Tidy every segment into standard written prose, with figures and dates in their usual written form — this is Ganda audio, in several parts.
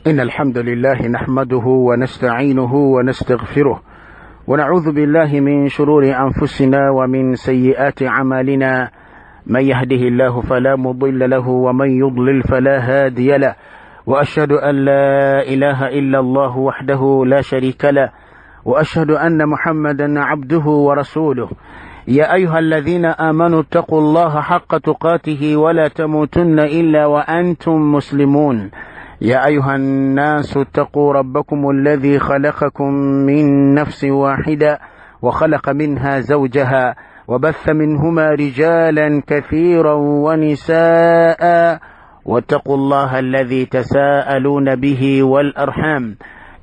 إن الحمد لله نحمده ونستعينه ونستغفره ونعوذ بالله من شرور أنفسنا ومن سيئات أعمالنا، من يهده الله فلا مضل له ومن يضلل فلا هادي له، وأشهد أن لا إله إلا الله وحده لا شريك له، وأشهد أن محمدا عبده ورسوله. يا أيها الذين آمنوا اتقوا الله حق تقاته ولا تموتن إلا وأنتم مسلمون. يا أيها الناس اتقوا ربكم الذي خلقكم من نفس واحدة وخلق منها زوجها وبث منهما رجالا كثيرا ونساء، واتقوا الله الذي تساءلون به والأرحام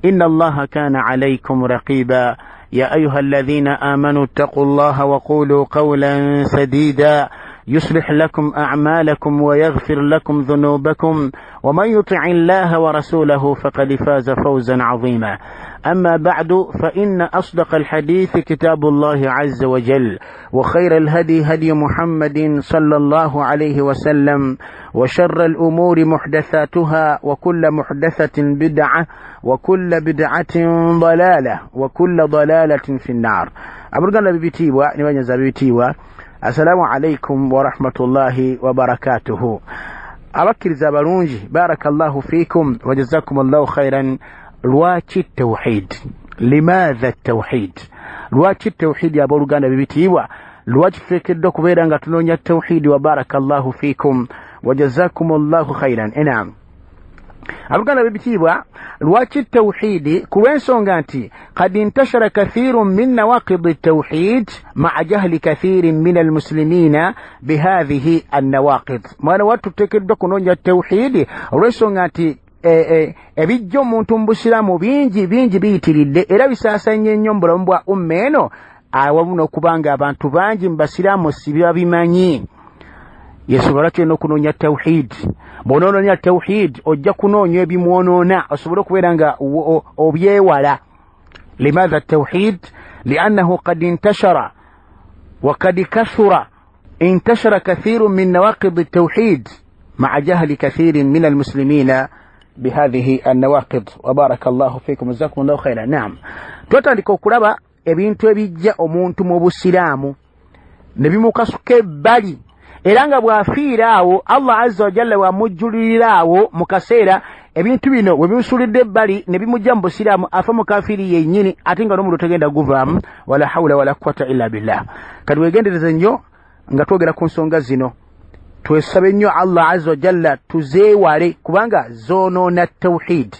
إن الله كان عليكم رقيبا. يا أيها الذين آمنوا اتقوا الله وقولوا قولا سديدا يصلح لكم أعمالكم ويغفر لكم ذنوبكم، ومن يطع الله ورسوله فقد فاز فوزا عظيما. أما بعد، فإن أصدق الحديث كتاب الله عز وجل، وخير الهدي هدي محمد صلى الله عليه وسلم، وشر الأمور محدثاتها، وكل محدثة بدعة، وكل بدعة ضلالة، وكل ضلالة في النار. أبرقنا ببتيوة نبني ببتيوة. Assalamu alaikum wa rahmatullahi wa barakatuhu. Abakkiriza abalungi, barakallahu fikum wa jazakumullahu khairan. Lwaki tawhid? Limadha tawhid? Lwaki tawhid abooluganda bibitiibwa? Lwaki tuteekeddwa okubeera nga tunoonya tawhid? Wa barakallahu fikum wa jazakumullahu khairan. Enam, abooluganda bibitiibwa, lwaki tawhidi? Ku lw'ensonga nti kad intashara kathirun min nawaqidi tawhid maa jahli kathirin min almuslimina bihadhihi annawaqid. Mwana wattu tuteekeddwa kunoonya tawhidi olw'ensonga nti ebijja omuntu mu busiraamu bingi bingi biyitiridde era bisaasanye nnyo mu bulamu bwa umma eno, awamu n'okuba nga abantu bangi mu basiraamu si babimanyi. Yensonga lwaki olina okunoonya tawhid. Bw'onoonoonya tawhid ojja kunoonya ebimwonoona osobole okubeera nga obyewala. Limadha tawhid? Liannahu qad intashara wa qad kathura intashara kathirun min nawaqidi tawhid maa jahli kathirin min almuslimina bihadhihi annawaqid. Wa barakallahu fikum jazakumullahu khairan. Naam, twatandika okulaba ebintu ebijja omuntu mu busiraamu ne bimukasuka ebbali, era nga bw'afiira awo Allah azza wa jalla bw'amujjulirira awo mu kaseera ebintu bino we bimusulidde ebbali ne bimujja mu busiraamu, afa mukafiiri yennyini, ate nga n'omuliro tegenda guvaamu. Wala hawula wala quwwata illa billah. Kati weegendereze nnyo nga twogera ku nsonga zino, twesabe nnyo Allah azza wa jalla tuzeewale, kubanga zoonoona tawhid,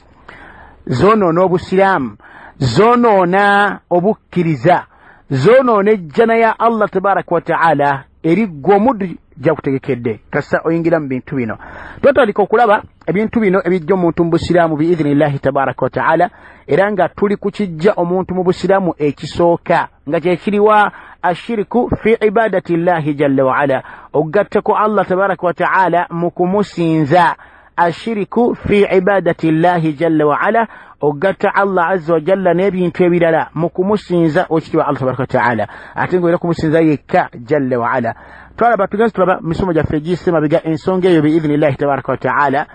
zoonoona obusiraamu, zoonoona obukkiriza, zoonoona ejjana ya Allah tabaraka wa taala eri ggwe omuddu gyakutegekedde kasa oyingira mu bintu bino. Twatandika okulaba ebintu bino ebijja omuntu mu busiraamu biidhinillahi tabaraka wa taala, era nga tuli ku kijja omuntu mu busiraamu ekisooka nga kyekiriwa ashiriku fi ibadati llahi jalla waala, okugattako Allah tabaraka wa taala mu kumusinza. Ashiriku fi ibadati llahi jalla waala, okugatta Allah azza wa jalla n'ebintu ebirala mu kumusinza okitiibwa Allah tabaraka wa taala, ate nga olina kumusinza yekka jalla waala. Twalaba tugenze tulaba misomo gyaffe egiyise mabega ensonga eyo biidhinillahi tabaraka wa taala,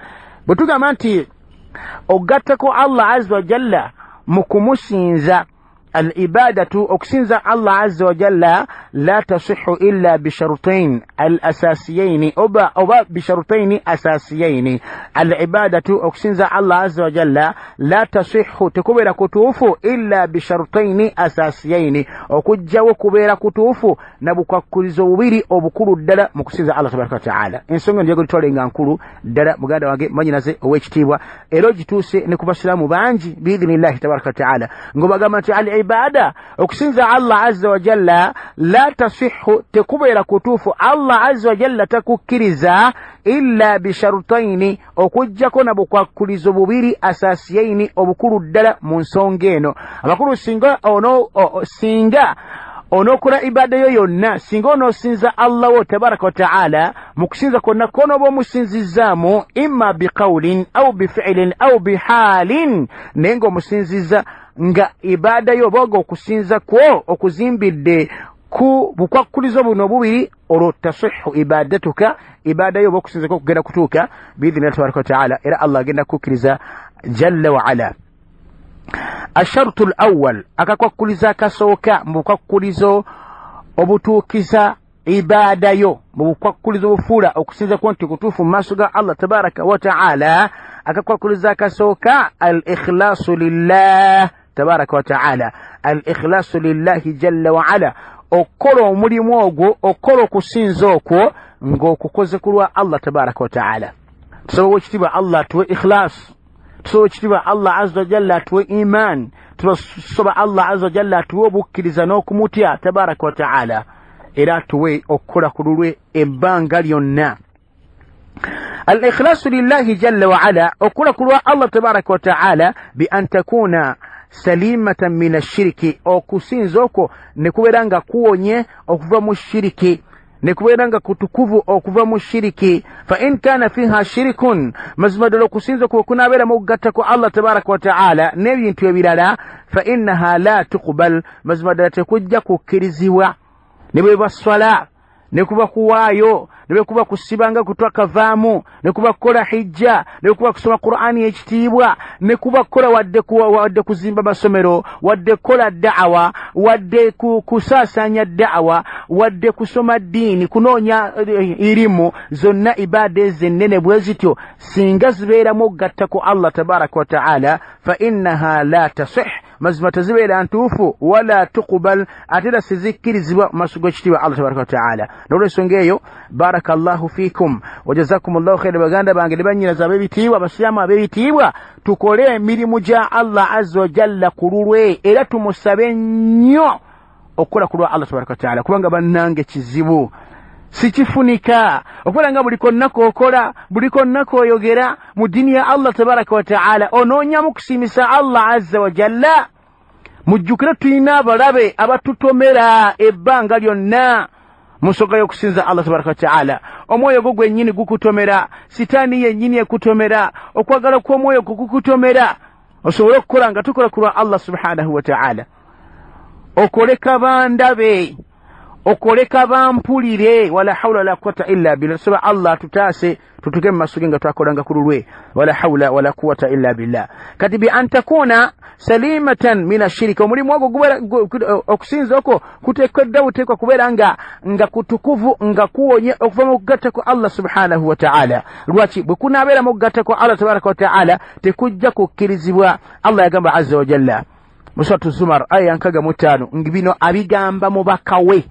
bwe tugamba nti okugattako Allah azza wa jalla mu kumusinza, al-ibadatu, okusinza Allah azza wa jalla, la tasihu illa bishartain al-asasiyaini, oba bishartaini asasiyaini. Al-ibadatu, okusinza Allah azza wa jalla, la tasihu, tekubeera kutuufu, illa bishartaini asasiyaini, okujjawo kubeera kutuufu na bukwakkulizo bubiri obukulu ddala mu kusinza Allah tabaraka wa taala. Ensonga eno njagala ogitwale nga nkulu ddala, muganda wange mwannyinaze ow'ekitiibwa, era ogituuse ne ku basiraamu bangi biidhinillahi tabaraka wa taala, ng'obagamba nti al-ibada, okusinza Allah azza wa jalla, la tasihu, tekubeera kutuufu, Allah azza wa jalla takukkiriza, illa bishartaini, okujjako na bukwakkulizo bubiri asasiyaini, obukulu ddala mu nsonga eno. Abakulu, singa ono singa onookola ibada yo yonna, singa onoosinza Allah wo tabaraka wa taala mu kusinza kwonna kwonooba omusinzizzaamu, imma biqawlin au bifiilin au bihaalin, naye ng'omusinzizza nga ibada yo oba nga okusinza kwo okuzimbidde ku bukwakkulizo buno bubiri, olwo tasihu ibadatuka, ibada yo oba okusinza kwo kugenda kutuuka biidhinillahi tabaraka wa taala, era Allah agenda kukkiriza Jalla waala. Asharutu lawal, akakwakkulizo akasooka mu bukwakkulizo obutuukiza ibaada yo, mu bukwakkulizo obufuula okusinza kwo nti kutuufu mu maaso ga Allah tabaraka wataala, akakwakkulizo akasooka al ikhlaasu lillah tabaraka wataala, al ikhlaasu lillahi jalla waala, okukola omulimu ogwo, okukola okusinza okwo ng'okukoze ku lwa Allah tabaraka wataala. Tusaba owekitiibwa Allah atuwe ikhlaas, tusaba ekitiibwa Allah azza wajalla atuwe iman, tusaba Allah azza wajalla atuwe obukkiriza n'okumutya tabaraka wataala, era atuwe okukola ku lulwe ebbanga lyonna. Al ikhlaasu lillahi jalla waala, okukola ku lwa Allah tabaraka wataala, bi an takuna salimatan min ashiriki, okusinza okwo ne kubeera nga kuwonye okuva mu shiriki, ne kubeera nga kutukuvu okuva mu shiriki. Fa in kana fiha shirikun, mazima ddala okusinza okwo kunaabeeramu okugatta ku Allah tabaraka wataala n'ebintu ebirala, fa innaha la tuqbal, mazima ddala tekujja kukkirizibwa. Ne bweba swala, ne kuba kuwaayo, ne bwe kuba kusiba nga kutwakavaamu, ne kuba kukola hijja, ne kuba kusoma Qur'ani ekitiibwa, ne kuba kukola wadde kuzimba masomero, wadde kukola da'awa, wadde kusaasaanya da'awa, wadde kusoma ddiini, kunoonya irimu, zonna ibaada ezo ennene bwe zityo singa zibeeramu okugatta ku Allah tabaraka wataala, fa innaha la tasih, mazima tezibeera ntuufu, wala tuqbal, ate era sizikkirizibwa mu maaso g'ekitiibwa Allah tabaraka wataala. N'olwensonga eyo, barakallahu fikum wajazakum llahu khaira, baganda bange ne bannyinaze ab'ebitiibwa, abasiraamu ab'ebitiibwa, tukole emirimu gya Allah azza wajalla ku lulwe, era tumusabe nnyo okukola ku lwa Allah tabaraka wataala, kubanga bannange kizibu sikifunika okubeera nga buli konna kookola, buli konna kooyogera mu ddiini ya Allah tabaraka wataala onoonyamu kusiimisa Allah azza wajalla. Mujjukire tulina abalabe abatutomera ebbanga lyonna mu nsonga y'okusinza Allah tabaraka wataala. Omwoyo gwo gwennyini gukutomera, sitaani yennyini ekutomera, okwagala kw'omwoyo gwo kukutomera, osobole okukola nga tukola ku lwa Allah subhanahu wataala. Okole kabandabe, okole kabampulire, wala haula wala quwata illa billah. Tusaba Allah atutaase tutuke mu maaso ge nga twakolanga ku lulwe, wala haula wala quwata illa billah. Kati bi an takuna salimatan min ashiriki, omulimu ogwo okusinza okwo kuteekeddwa buteekwa kubeera nga kutukuvu, nga kuwonye okuva mu kugatta ku Allah subhanahu wataala. Lwaki? Bwe kunaabeeramu okugatta ku Allah tabaraka wataala tekujja kukkirizibwa. Allah yagamba azza wajalla mu suratu Zumar aya ya 65, ngi bino abigamba mubaka we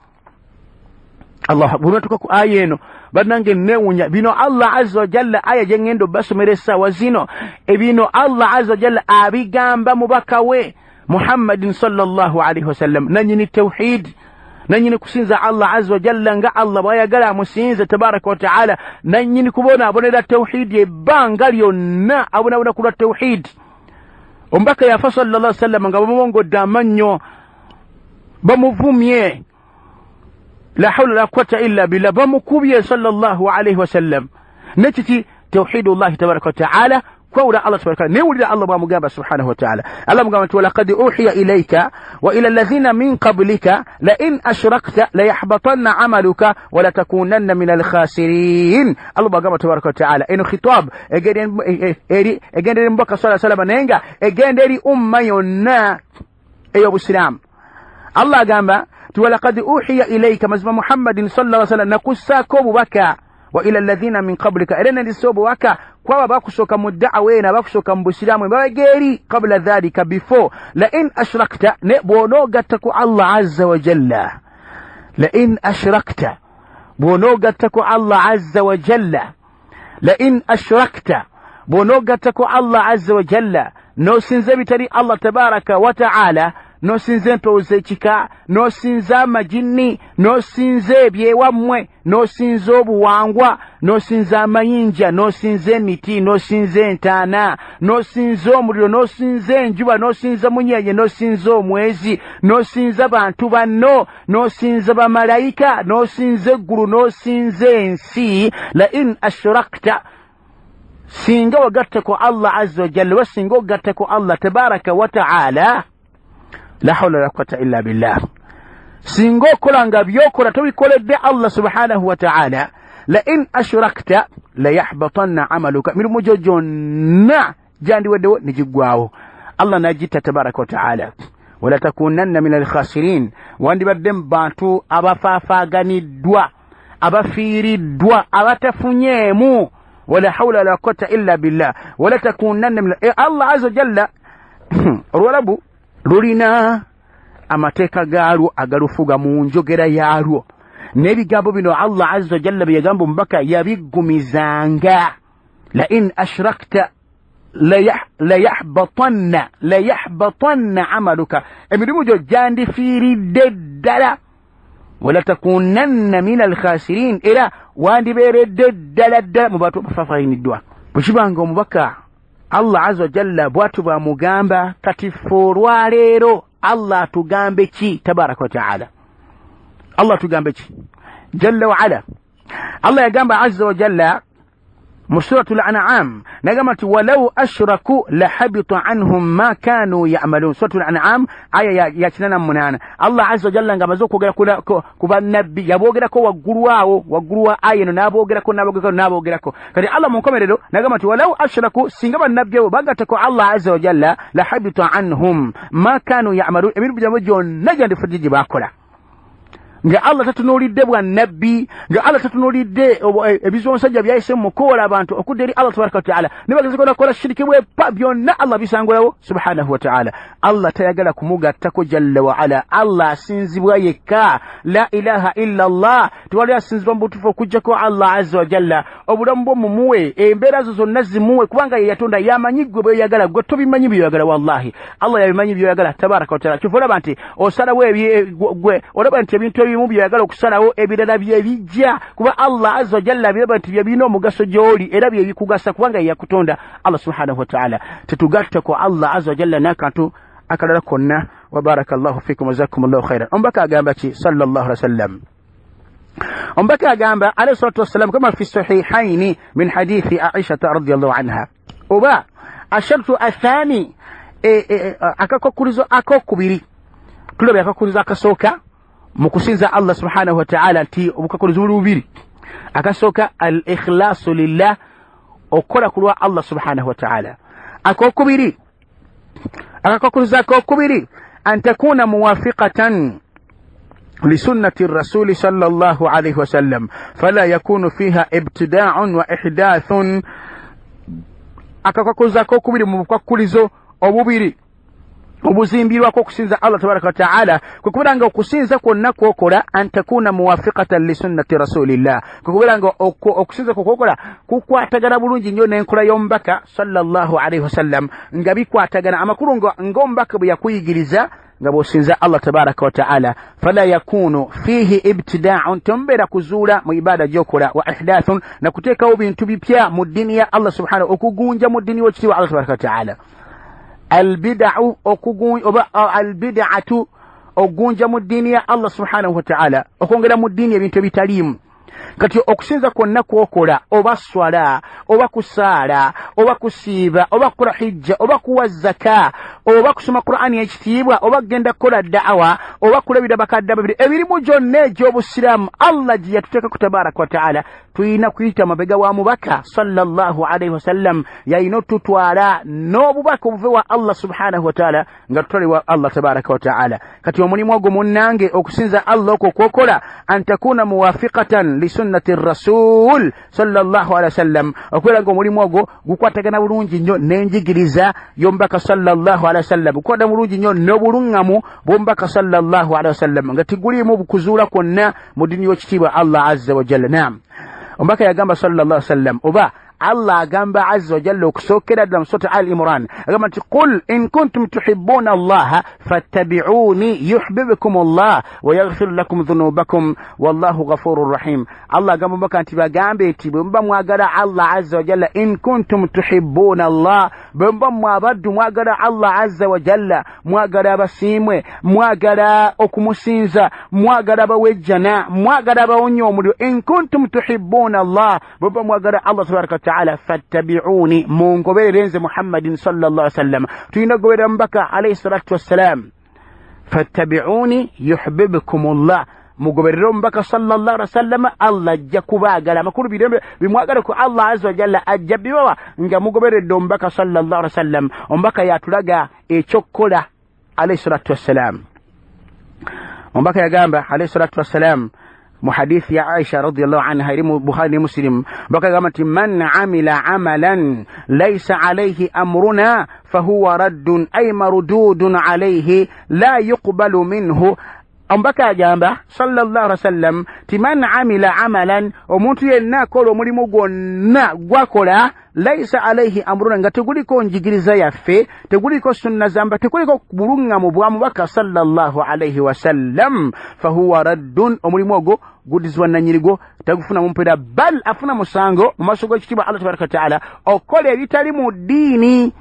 Allah. Bwe ku aya eno bannange neewunya, bino Allah azza wajalla, aya gye ŋŋenda obbasomera essaawa zino, ebino Allah azza wajalla abigamba mubaka we Muhammadin sallallahu alaihi wasallam, nanyini tawhid, nanyini kusinza Allah azza wajalla nga Allah bw'ayagala amusinze tabaraka wataala, nanyini kubonaabonera tawhidi ebbanga lyonna, abonaabona ku lwa tawhidi. Omubaka yafa sallallahu alaihi wasallam nga bamubongodde amannyo, bamuvumye, la hawla wala quwata illa billah, bamukubye sallallahu alaihi wasallam. Nekiki? Tawhidullahi tabaraka wataala, kwawula Allah tabaraka. Newulira Allah bwamugamba subhanahu wataala, Allah mugamba nti walaqad uhiya ilaika wa ila alladhina min qablika la in ashrakta layahbatanna amaluka walatakunanna min alkhasirin. Allah bwagamba tabaraka wataala, eno khitab egenda eri mubaka sala salama, naye nga egenda eri umma yonna ey'obusiraamu. Allah agamba nti walaqad uhiya ilaika, mazima Muhammadin sallallahu alaihi wasallam nakussaako obubaka, wa ila alladhina min qablika, era nendisa obubaka kwabo abakusooka mu da'awa eno, abakusooka mu busiraamu emabega eri, qabla dhalika, before, la in ashrakta, ne bw'onoogatta ku Allah azza wajalla, la in ashrakta, bw'onoogatta ku Allah azza wajalla, la in ashrakta, bw'onoogatta ku Allah azza wajalla, n'osinza ebitali Allah tabaraka wataala, n'osinza empewo z'ekika, n'osinza amajinni, n'osinza ebyewammwe, n'osinza obuwangwa, n'osinza amayinja, n'osinza emiti, n'osinza entaana, n'osinza omuliro, n'osinza enjuba, n'osinza munyenye, n'osinza omwezi, n'osinza bantu banno, n'osinza bamalayika, n'osinza eggulu, n'osinza ensi. La in ashrakta, singa wagatta ku Allah azza wajalla, oba singa ogatta ku Allah tabaraka wataala, la hawla wala quwata illa billah, singa okola nga byokola tobikoledde Allah subhanahu wataala, la in ashrakta layahbatanna amaluka, mirimu gyo gyonna Gyandiweddewo ne giggwawo. Allah n'agitta tabaraka wa taala. Wala takunanna min alkhasirin, wandibadde mu bantu abafaafaaganiddwa, abafiiriddwa, abatafunyeemu. Wala hawla wala quwwata illa billah. Wala takunanna min Allah azza jalla. Oluwalabu lulina amateeka gaalwo agalufuga mu njogera yaalwo, n'ebigambo bino Allah azza jalla bye yagamba omubaka yabiggumizanga. La in ashrakta la yahbatanna amaluka, emirimu gyo gyandifiiridde ddala. Wala takunanna min alkhasirin, era wandibeeredde ddala ddala mu bantu abafaafaginiddwa. Bwe kibanga omubaka Allah azza jalla bw'atyo bw'amugamba, kati ffe olwaleero Allah atugambe ki tabaraka wa taala? Allah atugambe ki jalla wa ala? Allah yagamba azza wa jalla mu Suratul An'am, nagamba nti walau ashraku lahabita anhum ma kanu ya'malun. Suratul An'am aya ya 88. Allah azza wa jalla nga amaze okwogera ku bannabbi, yaboogerako waggulu awo, waggulu wa aya eno, n'aboogerako n'aboogerako n'aboogerako. Kati Allah mu nkomerero nagamba nti walau ashraku, singa bannabbi abo bagattako Allah azza wa jalla, lahabita anhum ma kanu ya'malun, emirimu gyabwe gyonna gyandifudde gye baakola. Nga Allah tatunuulidde bwannabbi, nga Allah tatunuulidde ebizibu omusajja byayise mu kukoola abantu okudda eri Allah tabaraka wa taala, ne bagezeko nakukola shiriki bwepa, byonna Allah bisangulawo subhanahu wa taala. Allah tayagala kumugattako jalla wa ala. Allah asinzibwa yekka, la ilaha illa Allah, tewali asinzibwa mu butuufu okuggyako Allah azza wa jalla. Obulamu bwo mumuwe, embeera zo zonna zimuwe, kubanga ye yatonda, yamanyi ggwe bw'oyagala, ggwe tobimanyi by'oyagala. Wallahi Allah yabimanyi by'oyagala tabaraka wa taala. Kyova olaba nti osalawo gwe olaba nti ebintu ebimu by'oyagala okusalawo, ebirala bye bijja, kuba Allah azza wa jalla biraba nti bye birina omugaso gy'oli era bye bikugasa, kubanga ye yakutonda Allah subhanahu wa taala. Tetugattako Allah azza wa jalla n'akantu akalala konna. Wa barakallahu fikum wajazakumullahu khairan. Omubaka agamba ki sallallahu alaihi wasallam? Omubaka agamba alayhi salatu wassalam, kama fi sahihaini min hadithi Aisha radhiyallahu anha, oba ashartu athani, akakokkulizo akokubiri. Tulabye akakokkulizo akasooka mu kusinza Allah subhanahu wa ta'ala, nti obukakkulizo buli bubiri. Akasooka al-ikhlasu lillah, okukola ku lwa Allah subhanahu wa ta'ala. Akokubiri, akakokkulizo akokubiri, an takuna muwafiqatan لسنة الرسول صلى الله عليه وسلم، فلا يكون فيها ابتداع وإحداث. Akakokkulizo akokubiri mu bukakkulizo obubiri obuzimbirwako okusinza Allah tabaraka wa taala, kwe kubeera nga okusinza kwonna kwokola an takuna muwafiqatan lisunnati rasulillah, kwe kubeera nga okusinza kwokwokola kukwatagana bulungi nnyo n'enkola y'omubaka sallallahu alaihi wasallam, nga bikwatagana amakulu ng'omubaka bwe yakuyigiriza nga bw'osinza Allah tabaraka wa taala. Fala yakunu fihi ibtidaun, tembeera kuzuula mu ibaada gy'okola, wa ihdathun, na kuteekawo bintu bipya mu ddiini ya Allah subhanahu, okugunja mu ddiini y'ekitiibwa Allah tabaraka wa taala. Albidau, oba albidatu, ogunja mu ddiini ya Allah subhanahu wa taala, okwongera mu ddiini ebintu ebitaliimu. Kati okusinza kwonna kwokola, oba swala, oba kusaala, oba kusiiba, oba kukola hijja, oba kuwa zaka, oba kusoma Qur'ani ekitiibwa, oba kugenda kukola da'awa, oba kulabira bakadde babiri, emirimu gyonna egy'obusiraamu Allah gye yatuteekako tabaraka wa taala, tulina kuyita mabega wa mubaka sallallahu alaihi wasallam, yalina otutwala n'obubaka obuve wa Allah subhanahu wa taala, nga tutwale Allah tabaraka wa taala. Kati omulimu ogwo munnange okusinza Allah okwo kwokola, an takuna muwafiqatan lisunnati rasul sallallahu alaihi wasallam, okubeera nga omulimu ogwo gukwatagana bulungi nnyo n'enjigiriza y'omubaka sallallahu alaihi wasallam, gukwatagana bulungi nnyo n'obuluŋŋamu bw'omubaka sallallahu alaihi wasallam, nga teguliimu kuzuula kwonna mu ddiini y'ekitiibwa Allah azza wa jalla. Naam, omubaka yagamba sallallahu alaihi wasallam, oba Allah agamba azza wa jalla okusookera ddala mu Surati Al Imran, agamba nti qul in kuntum tuhibbuna Allaha fattabi'uni yuhibbukum Allah wa yaghfir lakum dhunubakum wallahu ghafurur rahim. Allah agamba omubaka nti bagambe nti bwe muba mwagala Allah azza wa jalla, in kuntum tuhibbuna Allah, bwe muba mwabaddu mwagala Allah azza wa jalla, mwagala abasiimwe, mwagala okumusinza, mwagala abawejjana, mwagala abawonya omuliro, in kuntum tuhibbuna Allah, bwe muba mwagala Allah tabaraka wa taala, fattabi'uni, mungoberere nze Muhammadin sallallahu alaihi wasallam. Tulina okugoberera mubaka alayhi salatu wassalam. Fattabi'uni yuhibbukum Allah, Mugoberere omubaka sallallahu alaihi wasallam, Allah ajja kubaagala. Amakulu birembe bimwagala ku Allah azza wa jalla ajja bibawa nga mugoberedde omubaka sallallahu alaihi wasallam. Omubaka yatulaga ekyokukola alayhi salatu wassalam. Omubaka yagamba alayhi salatu wassalam mu hadithi ya Aisha radhiyallahu anha iri mu Bukhari ne Muslim, omubaka yagamba nti man amila amalan laysa alayhi amruna fahuwa raddun ay mardudun alayhi la yuqbalu minhu. Omubaka agamba sallallahu alaihi wasallam ti man amila amalan, omuntu yenna akola omulimu gwonna gwakola laisa alaihi amruna, nga teguliko njigiriza yaffe, teguliko sunna zamba, teguliko bulungamu bwa mubaka sallallahu alaihi wasallam, fahuwa raddun, omulimu ogwo gudizibwa nannyinigwo, tagufuna mumpeera, bal afuna musango mu maaso g'ekitiibwa Allah tabaraka wataala. Okola ebitali mu ddiini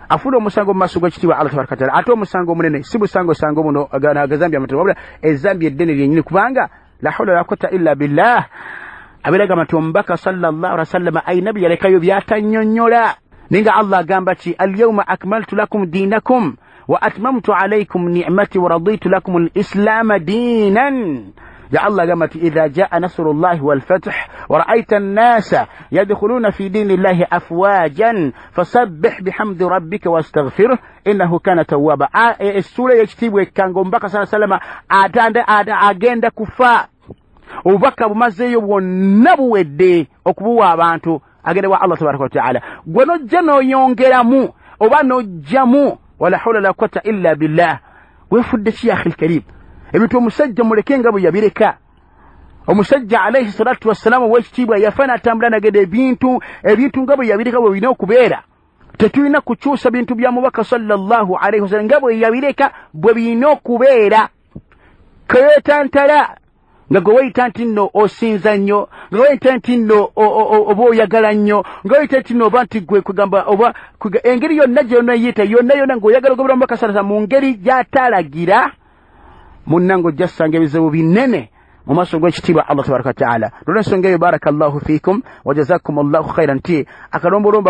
afuna omusango mu maaso g'ekitiibwa Allah tabaraka wataala, ate omusango omunene si busango sango buno agazambi amatono, wabula ezambi eddene lyennyini, kubanga la hawla wala quwwata illa billah. Abeera nti omubaka sallallahu alaihi wasallam ayina bye yalekayo by'atannyonnyola, naye nga Allah agamba ki alyawma akmaltu lakum dinakum wa atmamtu alaykum ni'mati wa raditu lakum al-islama dinan. Ya Allah agamba nti idha jaa nasrullahi wal fath wa ra'aita an-nasa yadkhuluna fi dinillahi afwajan fasabbih bihamdi rabbika wastaghfirhu innahu kana tawwaba. Essuula y'ekitiibwa ekkanga omubaka sallallahu alaihi wasallam agenda kufa, obubaka bumazeeyo bwonna buwedde okubuwa abantu, agenda wa Allah tabaraka wataala. Gwe nojja n'oyongeramu oba n'ojjamu, wala hawla wala quwwata illa billah, weefudde ki ya akhil karim? Ebintu omusajja muleke nga bwe yabireka. Omusajja alayhi salatu wassalamu ow'ekitiibwa yafa n'atambula nagenda ebintu nga bwe yabireka bwe birina okubeera. Tetulina kukyusa bintu bya mubaka sallallahu alaihi wasallam nga bwe yabireka bwe birina okubeera. Keetantala nga gwe weyita nti nno osinza nnyo, nga weyita nti nno oba oyagala nnyo, nga weyita nti nno oba nti gwe kugamba oba engeri yonna gy'onoyita yonna yonna ng'oyagala ogobera omubaka sallallahu mu ngeri gy'atalagira, munnange ojja ssanga ebizibu binene mu maaso g'ekitiibwa Allah tabaraka wataala. Olw'ensonga eyo barakallahu fiikum wa jazakum allahu khairan, nti akalombolombo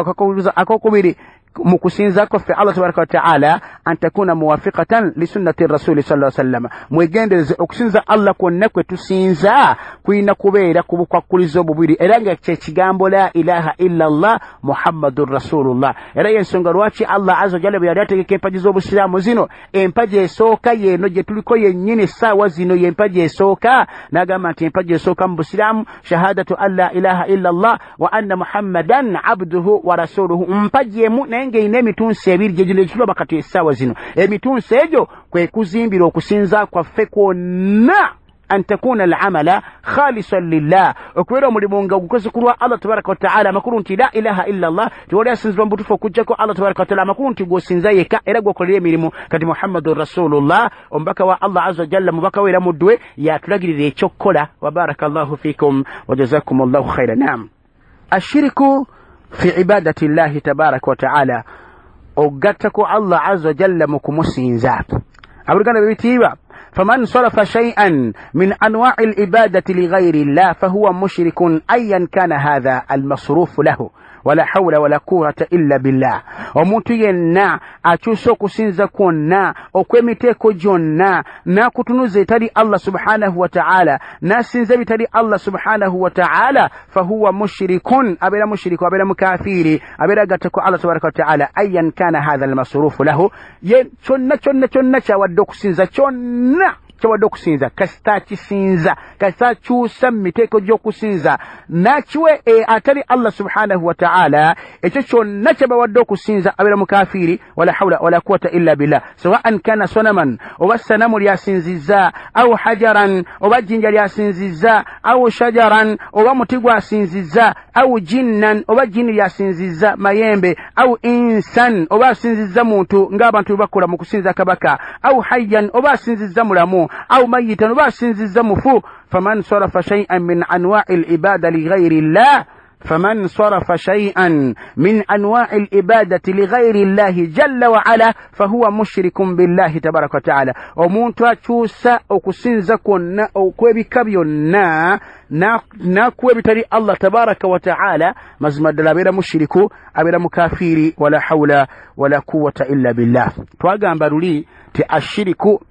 akokubiri mu kusinza kwaffe Allah tabaraka wataala an takuna muwafiqatan li sunnati rasuli sallallahu alaihi wasallam. Mwegendereze okusinza Allah kwonna kwe tusinza kulina kubeera ku bukwakkulizo obubiri, era nga kye kigambo la ilaha illa Allah Muhammadur Rasulullah. Era y'ensonga lwaki Allah azza wa jalla bwe yali ategeka empagi z'obusiraamu zino, empagi esooka yeeno gye tuliko yennyini essaawa zino y'empagi esooka, n'agamba nti empagi esooka mu busiraamu shahadatu an la ilaha illa Allah wa anna Muhammadan abduhu wa rasuluhu. Mpagi emu naye ng'erina emitunsi ebiri gye gino ekitulaba kati essaawa zino. Emitunsi egyo kwe kuzimbira okusinza kwaffe kwonna, an takuna al-amala khalisan lillah, okubeera omulimu nga ogukoze ku lwa Allah tabaraka wa taala. Amakulu nti la ilaha illa Allah, tewali asinzibwa mu butuufu okuggyako Allah tabaraka wa taala. Amakulu nti gw'osinza yekka era gw'okolera emirimu. Kati Muhammadun Rasulullah, omubaka wa Allah azza wa jalla, mubaka we era muddu we, yatulagirira ekyokukola. Wa barakallahu fikum wa jazakum allahu khaira. Naam, ashiriku fi ibadati llahi tabaraka wa taala, ogattako Allah azza wa jalla mu kumusinza. Abooluganda b'ebitiibwa, faman sarafa shay'an min anwa'i al-ibadati li ghayri llah fahuwa mushrikun ayyan kana hadha al-masrufu lahu wala hawla wala quwwata illa billah. Omuntu yenna akyusa okusinza kwonna okw'emiteeko gyonna n'akutunuza etali Allah subhanahu wa ta'ala, n'asinza ebitali Allah subhanahu wa ta'ala, fahuwa mushrikun, abeera mushiriku, abeera mukafiiri, abeera agattako Allah tabaraka wa ta'ala. Ayyan kana hadha almasrufu lahu, ye kyonna kyonna kyonna kyawadde okusinza, kyonna kyawadde okusinza, kasita akisinza, kasita akyusa mu miteeko gy'okusinza n'akiwe atali Allah subhanahu wa ta'ala, ekyo kyonna kyebawadde okusinza abeera mukafiiri. Wala hawla wala quwwata illa billah. Sawaan kana sonaman, oba sanamu lyasinzizza, au hajaran, oba jjinja lyasinzizza, au shajaran, oba muti gwasinzizza, au jinnan, oba jjini lyasinzizza mayembe, au insan, oba asinzizza muntu ng'abantu bwe bakola mu kusinza kabaka, au hayyan, oba asinzizza mulamu, au mayitan, oba asinzizza mufu. Faman sarafa shay'an min anwa'i al-ibada li ghayri llah, faman sarafa shay'an min anwa'i al-ibadati li ghayri llahi jalla wa ala fahuwa mushrikun billahi tabaraka wa ta'ala. Omuntu akyusa okusinza kwonna okw'ebika byonna Nakuwa ebitali Allah tabaraka wa taala, mazima ddala abeera mushiriku, abeera mukafiiri. Wala hawula wala quwwata illa billah. Twagamba luli ti ashiriku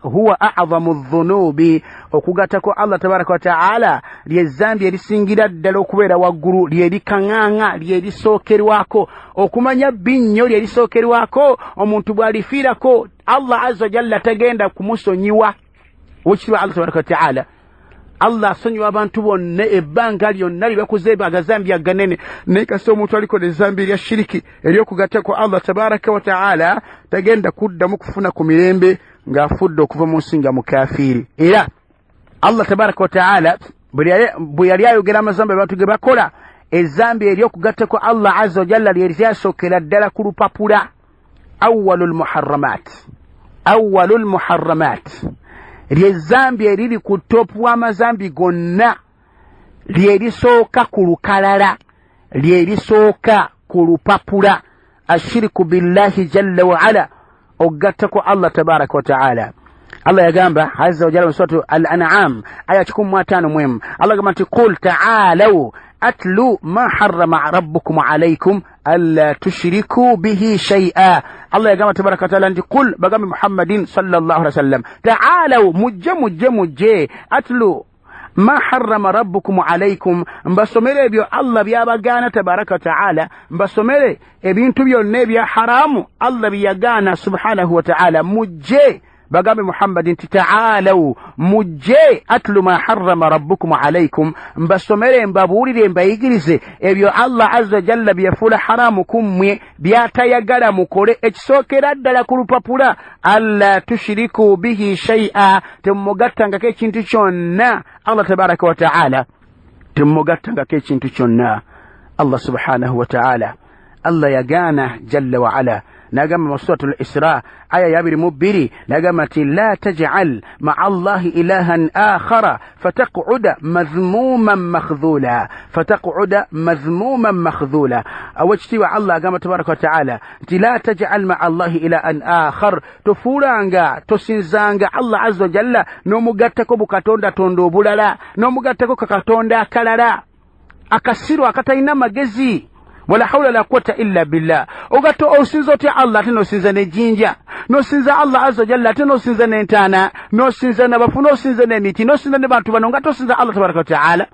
huwa a'zamu dhunubi, okugattako Allah tabaraka wa taala lyezambi erisingira ddala okubeera waggulu, lyerikaŋŋaŋa, lyerisookerwako okumanya binnyo, lyerisookerwako. Omuntu bw'alifiirako Allah azza jalla tagenda kumusonyiwa. Wekitiibwa Allah tabaraka wa taala, Allah asonyiwa abantu bonna ebbanga lyonna lye bakoze agazambi aganene, naye kasita omuntu alikola ezambi erya shiriki ery'okugattako Allah tabaraka wa taala tagenda kuddamu kufuna ku mirembe ng'afudde okuva mu nsi nga mukafiiri. Era Allah tabaraka wa taala bwe yali ayogera amazambi abantu ge bakola, ezambi ery'okugattako Allah azza wa jalla lye lyasookera ddala ku lupapula. Awwalul muharramat, awwalul muharramat, lyezambi eriri ku topu w'amazambi gonna, lyerisooka ku lukalala, lyerisooka ku lupapula. Ashiriku billahi jalla waala, okugattako Allah tabaraka wa taala. Allah yagamba azza wajalla mu suratu Al-An'am aya 151, Allah agamba nti qul ta'alaw atlu ma harrama rabbukum alaykum alla tushriku bihi shay'a. Allah yagamba tabaraka wa taala nti qul, bagambe Muhammadin sallallahu alaihi wasallam, ta'alaw, mujje mujje mujje, atlu ma harrama rabbukum alaykum, mbasomere ebyo Allah byabagaana tabaraka wa taala, mbasomere ebintu byonna ebya haramu Allah byeyagaana subhanahu wa taala. Mujje, bagambe Muhammadi nti taalaw, mujje, atlu ma harrama rabbukum alaykum, mbasomere, mbabuulire, mbayigirize ebyo Allah azza jalla byeyafuula haramu kummwe, byatayagala mukole. Ekisookera ddala ku lupapula, alla tushiriku bihi shay'a, temumugattangako ekintu kyonna Allah tabaraka wa taala, temumugattangako ekintu kyonna Allah subhanahu wa taala. Allah yagaana jalla wa ala, nagamba mu suratul Isra aya ya 22, nagamba nti la taj'al ma'a Allahi ilahan akhara fataquda madhmuman makhdhula, fataquda madhmuman makhdhula. Awekitiibwa Allah agamba tabaraka wa taala nti la taj'al ma'a Allahi ilahan akhar, tofuulanga, tosinzanga Allah azza wa jalla n'omugattako bukatonda tonda obulala, n'omugattako kakatonda akalala akasiru akatalina magezi. Wala hawla la quwwata illa billah. Ogato osinza otya Allah ate n'osinza n'ejjinja, n'osinza Allah azza jalla ate n'osinza n'entaana, n'osinza n'abafu, n'osinza n'emiti, n'osinza ne bantu bano, nga tosinza Allah tabaraka wa taala.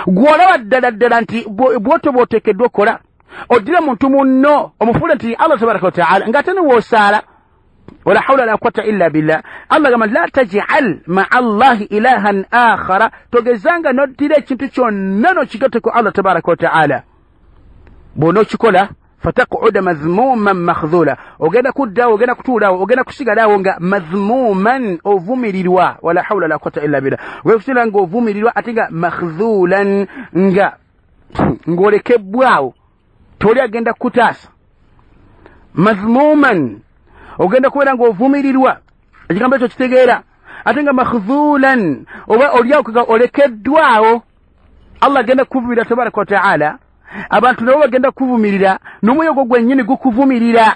Gw'olaba ddala ddala nti bw'otyo bw'oteekeddwa okukola, oddire muntu munno omufuule nti Allah tabaraka wa taala, ng'ate ne w'osaala. Wala hawla la quwwata illa billah. Allah gamba la taj'al ma'a Allahi ilahan akhara, togezanga n'oddira ekintu kyonna n'okigatteko Allah tabaraka wa taala. Bw'onookikola fataquda madhmuman makhdhula, ogenda kuddawo, ogenda kutuulawo, ogenda kusigalawo nga madhmuman, ovumirirwa. Wala hawla la quwwata illa billah. Ogenda kusigala nga ovumirirwa ate nga makhdhulan, nga ng'olekebbwawo, toli agenda kukutaasa. Madhmuman, ogenda kubeera ng'ovumirirwa, ekigambo ekyo kitegeera, ate nga makhdhulan, oba oliawo olekeddwawo. Allah agenda kukuvumirira tabaraka wa taala, abantu nabo bagenda kuvumirira, n'omwoyo gwo gwennyini gukuvumirira.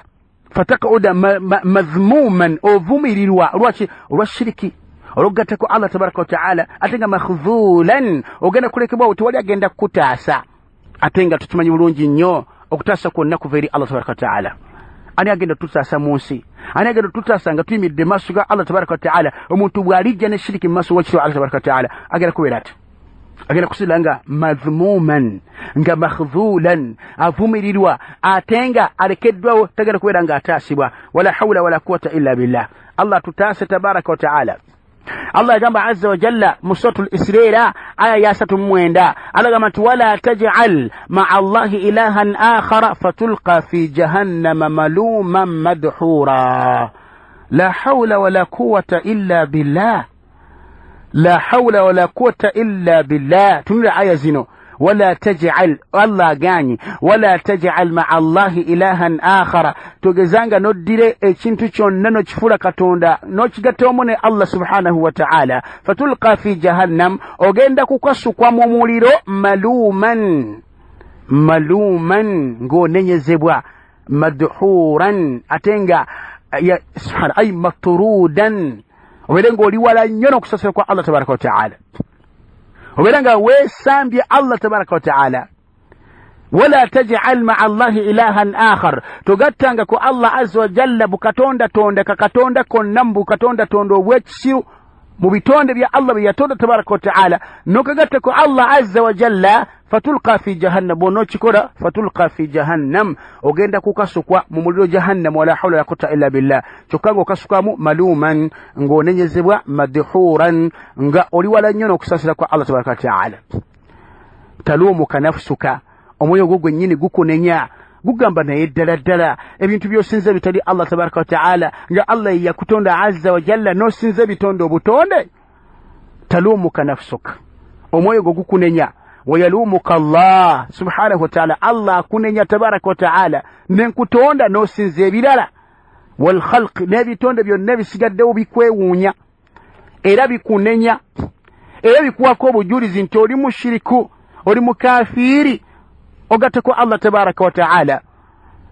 Fataquda madhmuman, ovumirirwa. Lwaki? Olwa shiriki, olwokugattako Allah tabaraka wa taala, ate nga makhdhulan, ogenda kulekebwawo, tewali agenda kukutaasa. Ate nga tukimanyi bulungi nnyo okutaasa kwonna kuva eri Allah tabaraka wa taala. Ani agenda tutaasa mu nsi? Ani agenda tutaasa nga tuyimiridde maaso ga Allah tabaraka wa taala? Omuntu bw'alijja ne shiriki mu maaso w'ekitiibwa Allah tabaraka wa taala agenda kubeera ati, agenda kusigala nga madhmuman, nga makhdhulan, avumirirwa, ate nga alekeddwawo, tagenda kubeera nga ataasibwa. Wala hawla wala quwwata illa billah. Allah tutaase tabaraka wa taala. Allah yagamba azza wa jalla mu suratul Isra aya ya 39, Allah agamba nti wala taj'al ma'a Allahi ilahan akhara fatulqa fi jahannama maluman madhura. La hawla wala quwwata illa billah, la hawla wala quwwata illa billah. Tunula aya zino. Wala taj'al, Allah aganye, wala taj'al ma'a Allahi ilahan akhara, togezanga n'oddire ekintu kyonna n'okifuula Katonda n'okigattamu ne Allah subhanahu wa ta'ala. Fatulqa fi jahannam, ogenda kukasukwa mu muliro, maluman, maluman, ng'onenyezebwa, madhuran, ate nga subhana ay matrudan, obeere ng'oli wala nnyo n'okusasira kwa Allah tabaraka wa taala. Obeera nga weesambye Allah tabaraka wataala. Wala tajal maa Allahi ilahan akhar, togattanga ku Allah azza wa jalla bukatonda tonda kakatonda konna mu bukatonda tonda obwekisiru mu bitonde bya Allah bye yatonda tabaraka wataala, nokagatta ku Allah azza wa jalla, fatulqa fi jahannam. Bw'onookikola fatulqa fi jahannam, ogenda kukasukwa mu muliro jahannam. Wala hawla wala quwwata illa billah. Kyokka ng'okasukamu maluman, ng'onenyezebwa, madhuran, nga oli wala nnyo n'okusaasira kwa Allah tabaraka wataala. Talumuka nafsuka, omwoyo gwo gwennyini gukunenya, gugamba naye ddala ddala ebintu by'osinza bitali Allah tabaraka wataala, nga Allah ye yakutonda azza wa jalla, n'osinza ebitonde obutonde. Talumuka nafsuka, omwoyo gwo gukunenya. Wayalumuka Allah subhanahu wataala, Allah akunenya tabaraka wataala, nenkutonda n'osinza ebirala. Walkhalq, n'ebitonde byonna ebisigaddewo bikwewuunya era bikunenya era bikuwako obujulizi nti oli mushiriku, oli mukafiiri, ogattako Allah tabaraka wataala.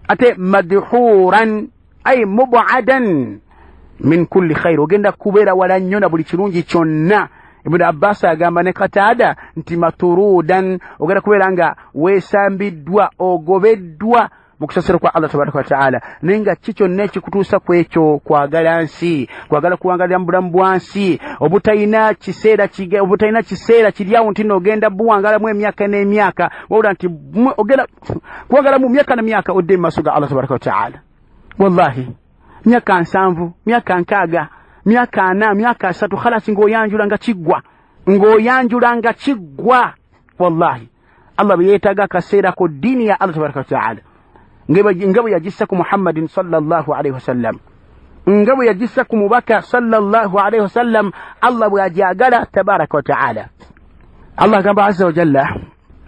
Ate madhuran ay mubadan min kulli khair, ogenda kubeera wala nnyo na buli kirungi kyonna. Ibn Abbas agamba ne Katada nti maturudan, ogenda kubeera nga weesambiddwa, ogobeddwa mu kusasira kwa Allah tabaraka wataala. Naye nga ki kyonna ekikutuusa ku ekyo? Kwagala nsi, kwagala kuwangalira mu bulamu bwa nsi obutalina kiseera, obutalina kiseera kiri awo nti noogenda buwangalamu emyaka n'emyaka, wabula nti ogenda kuwangalamu myaka na myaka odde mu maaso ga Allah tabaraka wataala. Wallahi myaka 70, myaka 60, myaka 40, myaka 30, khalasi ng'oyanjula nga kiggwa, ng'oyanjula nga kiggwa. Wallahi Allah bwe yeetaaga akaseera ku ddiini ya Allah tabaraka wataala, nga bwe yagissa ku Muhammadin sallallahu alaihi wasallam, nga bwe yagissa ku mubaka sallallahu alaihi wasallam, Allah bw'agyagala tabaraka wataala. Allah agamba azza wa jalla,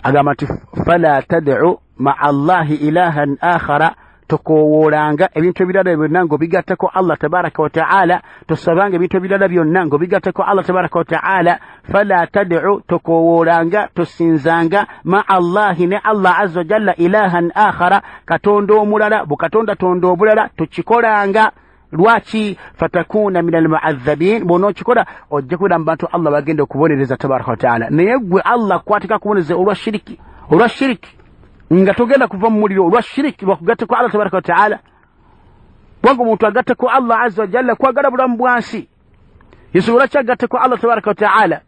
agamba nti fala tad'u maa Allahi ilahan akhara, tokowoolanga ebintu ebirala byonna ng'obigattako Allah tabaraka wataala, tosabanga ebintu ebirala byonna ng'obigattako Allah tabaraka wataala. Fala tad'u, tokowoolanga, tosinzanga maa Allahi, ne Allah azza wa jalla, ilahan akhara, katonda omulala, bukatonda tonda obulala tokikolanga. Lwaki? Fatakuna min almuadhabin, bw'onookikola ojja kubeera mu bantu Allah bagenda okubonereza tabaraka wataala. Naye gwe Allah kwatika kubonereza olwa shiriki, olwa shiriki, nga togenda kuva mu muliro olwa shiriki, lwakugattako Allah tabaraka wataala. Kubanga omuntu agattako Allah azza wa jalla kwagala bulamu bwa nsi, yesobola kyagattako Allah tabaraka wataala,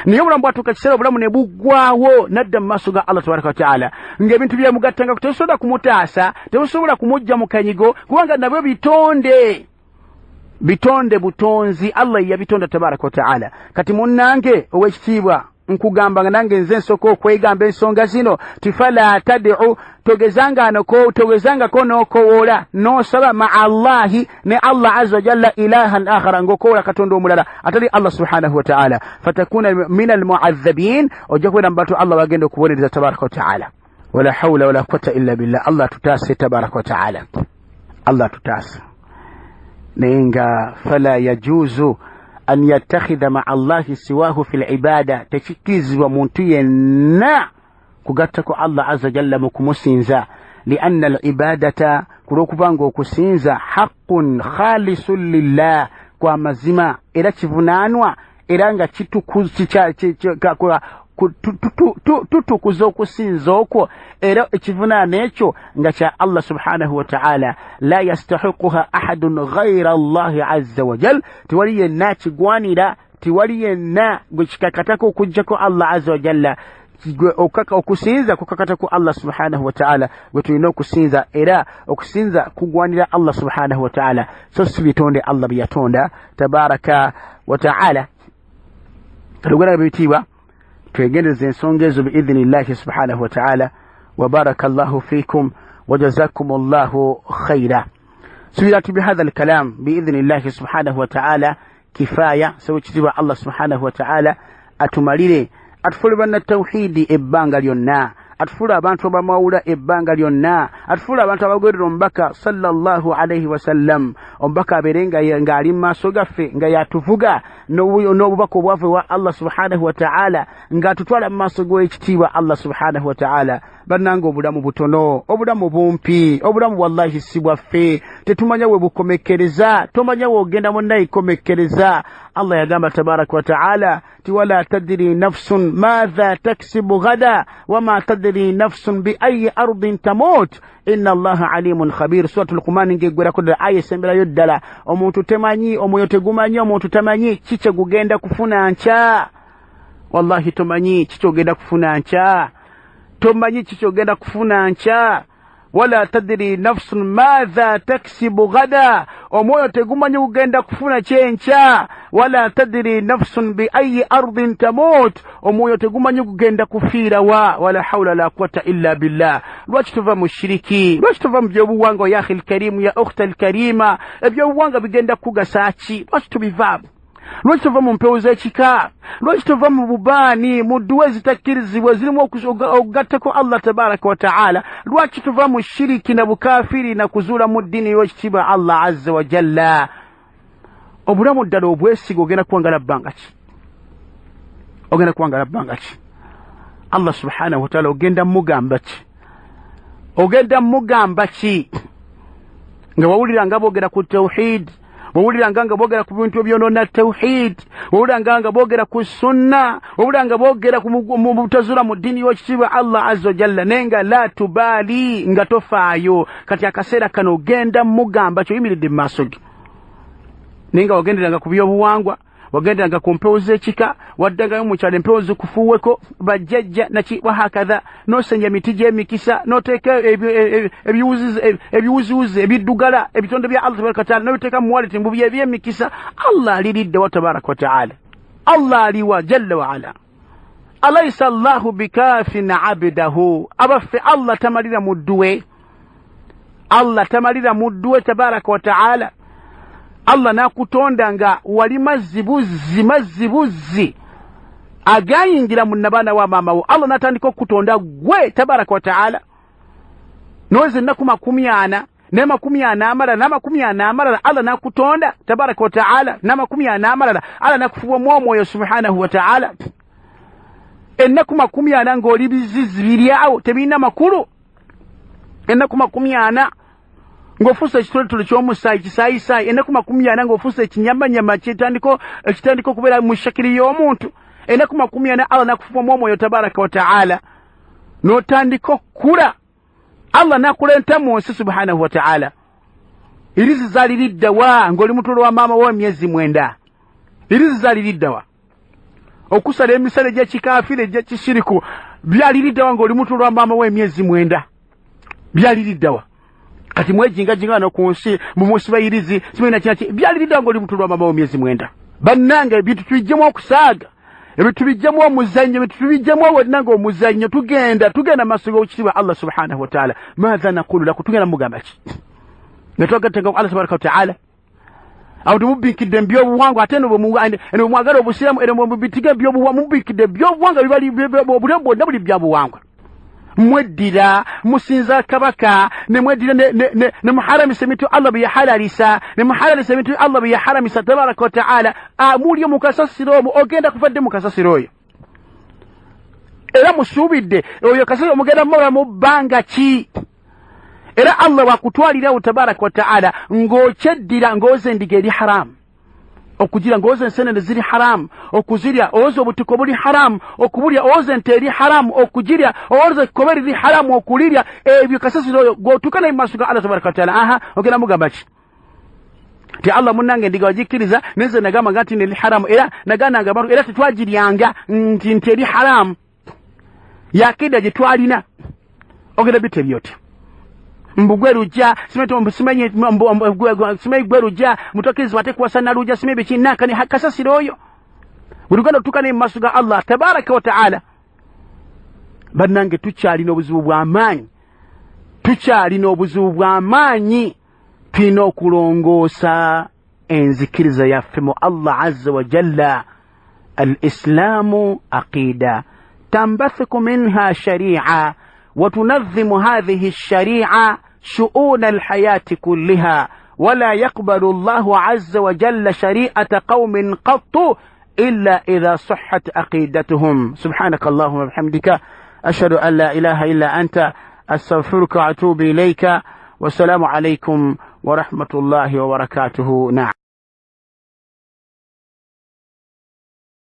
naye obulamu bwatuuka kiseera obulamu ne buggwawo nadda mu maaso ga Allah tabaraka wataala, ng'ebintu byemugattangako tebisobola kumutaasa, tebisobola kumujja mu kanyigo, kubanga nabyo bitonde, bitonde butonzi, Allah ye yabitonda tabaraka wataala. Kati munnange ow'ekitiibwa, nkugamba nga nange nze nsooka okwegamba ensonga zino, ti fala tad'u, togezangako n'okowoola n'osaba maa Allahi, ne Allah azza wa jalla, ilahan akhara, ng'okowoola katonda omulala atali Allah subhanahu wataala. Fatakuna min almuadhabin, ojja kubeera mu bantu Allah bagenda okubonereza tabaraka wataala. Wala hawla wala quwwata illa billah. Allah tutaase tabaraka wataala, Allah tutaase. Naye nga fala yajuzu an yattakhidha maa Allahi siwahu fi libada, tekikkirizibwa muntu yenna kugattako Allah azza jalla mu kumusinza. Lianna alibadata, kulwokubanga okusinza haqqun khalisun lillah, kwa mazima era kivunaanwa era nga tutukuza okusinza okwo, era ekivunaano ekyo nga kya Allah subhanahu wataala. La yastahiquha ahadun ghaira Allahi azza wajal, tewali yenna kigwanira, tewali yenna gwe kikakatako okuggyako Allah azza wajalla. Okusinza kukakatako Allah subhanahu wataala, gwe tulina okusinza, era okusinza kugwanira Allah subhanahu wataala, so si bitonde Allah bye yatonda tabaraka wataala. Katugenda bitiibwa twegendereza ensonga ezo biidhinillahi subhanahu wataala. Wabaraka llahu fikum wajazakum llahu khaira. Subira nti bihadha alkalam biidhinillahi subhanahu wataala kifaya. Saba ekitiibwa Allah subhanahu wataala atumalire, atufuule banna tawhidi ebbanga lyonna, atufuule abantu abamawula ebbanga lyonna, atufuule abantu abagoberera omubaka sallallahu alaihi wasallam, omubaka abeere ng'ali mu maaso gaffe, nga yatuvuga n'obubaka obwava ewa Allah subhanahu wataala, ng'atutwala mu maaso g'ekitiibwa Allah subhanahu wataala. Bannange obulamu butono, obulamu bumpi, obulamu wallahi si bwaffe. Tetumanya we bukomekkereza, tomanya wogenda munnayikomekkereza. Allah yagamba tabaraka wa taala ti wala tadri nafsun madha taksibu gada wama tadri nafsun biayi ardin tamut inna allaha alimun khabir. Suratul Luqman ngegwerako ddala aya esemberayo ddala. Omuntu temanyi, omwoyo tegumanyi, omuntu tamanyi ki kye gugenda kufuna nkya. Wallahi tomanyi ki kyogenda kufuna nkya, tomanyi ki kyogenda kufuna nkya. Wala tadri nafsun madha taksibu gada, omwoyo tegumanyi gugenda kufuna kyenkya. Wala tadri nafsun biayi ardin tamut, omwoyo tegumanyi gugenda kufiira wa. Wala hawla la quwata illa billah. Lwaki tuva mu shiriki? Lwaki tuva mu byobuwangwa? Ya akhi lkarimu, ya ukhta lkarima, ebyobuwangwa bigenda kugasa ki? Lwaki tubivaamu? Lwaki tuva mu mpewo z'ekika? Lwaki tuva mu bubaani, mu dduwa ezitakkirizibwa zirimu okugattako Allah tabaraka wa taala? Lwaki tuva mu shiriki na bukafiri na kuzuula mu ddiini y'ekitiibwa Allah azza wa jalla? Obulamu ddala obwesiga ogenda kuwangala bbanga ki? Ogenda kuwangala bbanga ki? Allah subhanahu wa taala ogenda mugamba ki? Ogenda mugamba ki? Nga wawulira nga boogera ku tawhid, wawuliranga nga boogera ku bintu ebyonoona tawhid, wawuliranga nga boogera ku sunna, wawuliranga boogera ku butazuula mu ddiini y'ekitiibwa Allah azza wa jalla, naye nga la tubaali, nga tofaayo. Kati akaseera kano ogenda mugamba kyoyimiridde mu maaso ge, naye nga wagenderanga ku byobuwangwa, wagenderanga ku mpewo z'ekika, waddangayo mu kyalo empewo zikufuuweko bajjajja naki wahakadha, n'osenya emiti gy'emikisa, n'oteeka ebiwuziwuzi ebiddugala ebitonde bya Allah tabaraka wataala n'obiteeka mu waleti mbu byebyemikisa. Allah aliriddewa tabaraka wataala? Allah aliwa jalla waala? Alaysa allahu bikafin abdahu, abaffe Allah tamalira mudduwe, Allah tamalira mudduwe tabaraka wataala. Allah n'akutonda nga wali mazzi buzzi, mazzi buzzi agayingira mu nabaana wa maama wo. Allah n'atandika okukutonda gwe tabaraka wa taala, noweza ennaku 40 ne 40 amalala n'amakumi ana amalala. Allah n'akutonda tabaraka wa taala n'amakumi ana amalala. Allah n'akufuwamu omwoyo subhanahu wa taala. Ennaku 40 ng'oli bizizi biri awo tebirina makulu. Ennaku 40 ng'ofuuse ekitoletole ky'omusaayi kisaayisaayi. Ennaku 40 ng'ofuuse ekinyamanyama ekitandika okubeera mu shakiri y'omuntu. Ennaku 40 Allah n'akufuwamu omwoyo tabaraka wa taala, n'otandika okukula. Allah n'akuleeta mu nsi subhanahu wa taala. Irizi zaaliriddawa ng'oli mutulo wa maama wo emyezi 9? Irizi zaaliriddawa? Okusala emisale gy'ekikafiiri egy'ekishiriku byaliriddawa ng'oli mutulo wa maama wo emyezi 9? Byaliriddawa? Kati mwejingajinga wano ku nsi mumusiba irizi simanyi nakinaki, byaliriddawa ng'oli mutulo wa maama wo emyezi 9? Bannange ebintu tubijjemu okusaaga, ebintu tubijjemu omuzannyo, ebintu tubijjemu wonna ng'omuzannyo. Tugenda maaso g'ekitiibwa Allah subhanahu wa taala. Maatha naqulu lakum, tugenda mugamba ki? Nga twagattanga ku Allah tabaraka wa taala. Awo temubiikidde mu byobuwangwa, ate eno bwe mwagala obusiraamu, eno bwe mubitiga ebyobuwangwa, mubiikidde ebyobuwangwa, obulamu bwonna buli byabuwangwa. Mweddira musinza kabaka, ne mweddira ne muharamisa ebintu Allah bye yahalalisa, ne muhalalisa ebintu Allah bye yaharamisa tabaraka wa taala. Amuli mu kasasiro omwo, ogenda kuva dde mu kasasiro oyo? Era musuubidde oyo kasasiro omugenda mumala mu bbanga ki? Era Allah bw'akutwalirawo tabaraka wa taala ng'okyeddira, ng'oza endiga eri haramu okugira, ng'oza ensenene ziri haramu okuzirya, owoza obutiko buli haramu okubulya, owoza ente eri haramu okugirya, owoza ekkobe liri haramu okulirya. Ebyo kasasiro oyo gw'otuuka naye mu maaso ga Allah tabaraka wa taala, aha ogenda mugamba ki? Ti Allah munnange endiga wagikkiriza, nenze nagamba nga nti eri haramu, era nagaananga abantu, era tetwagiryanga nti eri haramu, yakida gye twalina. Ogenda bitebya otya? Mbugwe lujja, simanyi gwe lujja, mutokirizi wate kuwasa nalujja, simanyi biki nankani kasasiro oyo. Buli luganda otuuka naye mu maaso ga Allah tabaraka wa taala. Bannange tukyalina obuzibu bw'amaanyi, tukyalina obuzibu bw'amaanyi. Tulina okulongoosa enzikiriza yaffe mu Allah azza wa jalla. Al-islaamu aqida tambathiku minha sharia وتنظم هذه الشريعة شؤون الحياة كلها، ولا يقبل الله عز وجل شريعة قوم قط إلا إذا صحت عقيدتهم. سبحانك اللهم وبحمدك، أشهد أن لا إله إلا أنت، أستغفرك وأتوب إليك، والسلام عليكم ورحمة الله وبركاته. نعم.